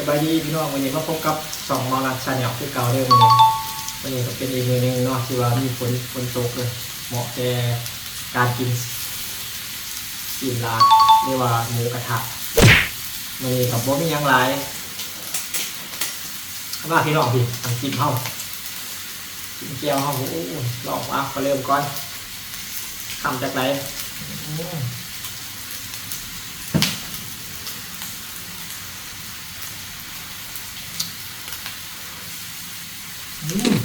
ສະບາຍດີພີ່ນ້ອງ, ມື້ນີ້ມາພົບກັບຊ່ອງເມົາລັດ Channel ຄືເກົ່າເດີ. ມື້ນີ້ ມື້ນີ້ກໍເປັນອີກມື້ໜຶ່ງເນາະ ທີ່ວ່າມີຝົນ ຝົນຕົກເລີຍ ເໝາະແກ່ການກິນຊີ້ນລາດ ຫຼືວ່າໝູກະທະ. ມື້ນີ້ກໍບໍ່ມີຫຍັງຫຼາຍ. ມາພີ່ນ້ອງ ພີ່ ນ້ຳຈິ້ມເຮົາ ກິນແຈ່ວເຮົາ. ໂອ້ຍ ລອງ ອ່ະ ປະເລີ່ມກ່ອນ ຄຳຈັກໃດ. ອືມ ອືມ ອືມ.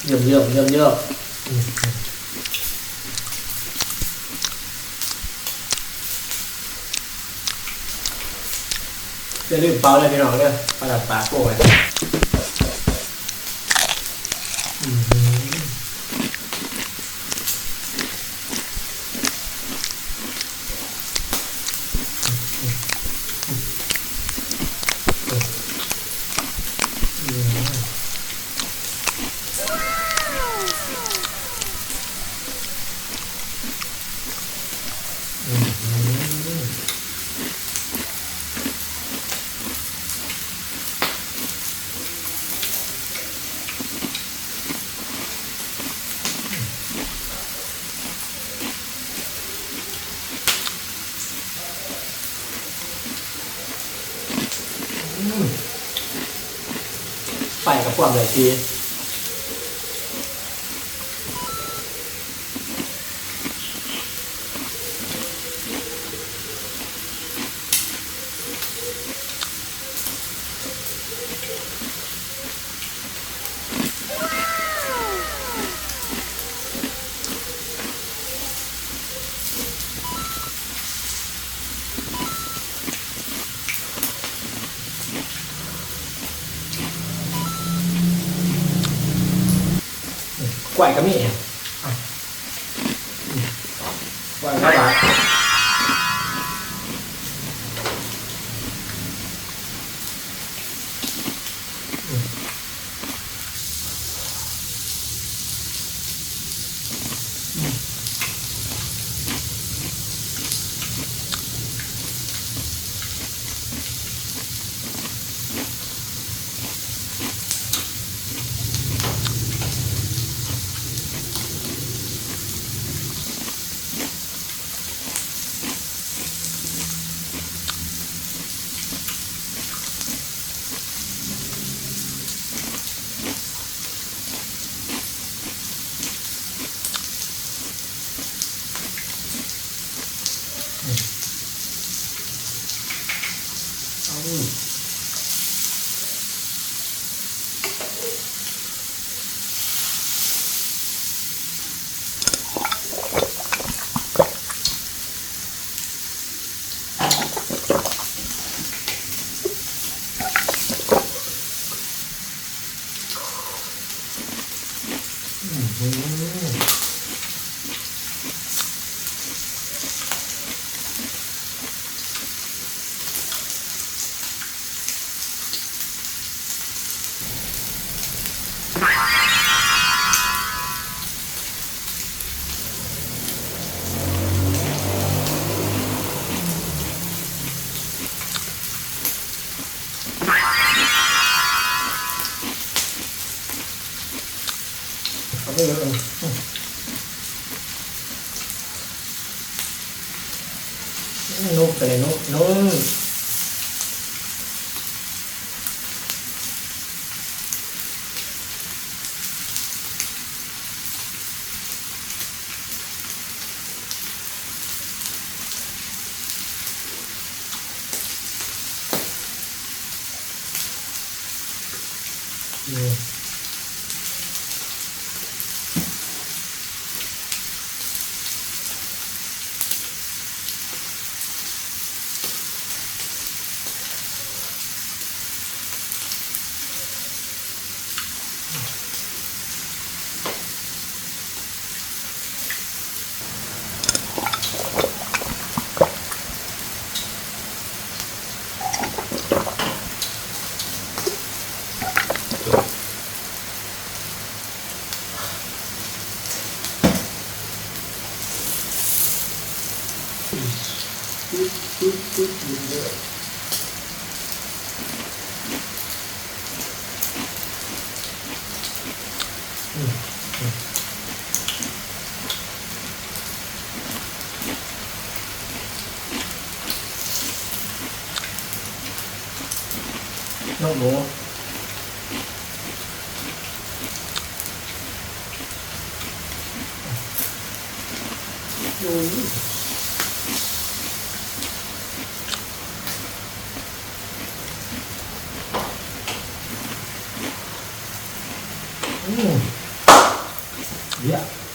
ຢ້ຽມໆ ຢ້ຽມໆ. ຢ່າລືມເປົ່າເດີພີ່ນ້ອງເດີ ປາດາດປາໂປ້ໄວ້. ອືມ. ໄຟກໍພວມໄດ້ດີ. ກ້ວຍກໍມີ ອາ ກ້ວຍກໍຫຼາຍ. ເອົາໄປເລີຍ ນຸບໄປເລີຍ ນຸບ ນຸບ. ເອີ. ປຶບ ປຶບ ປຶບ ເລີຍ. ອືມ ນ້ອງໂມ ໂອ້ຍ ອືມ ເຢ້ຍມ.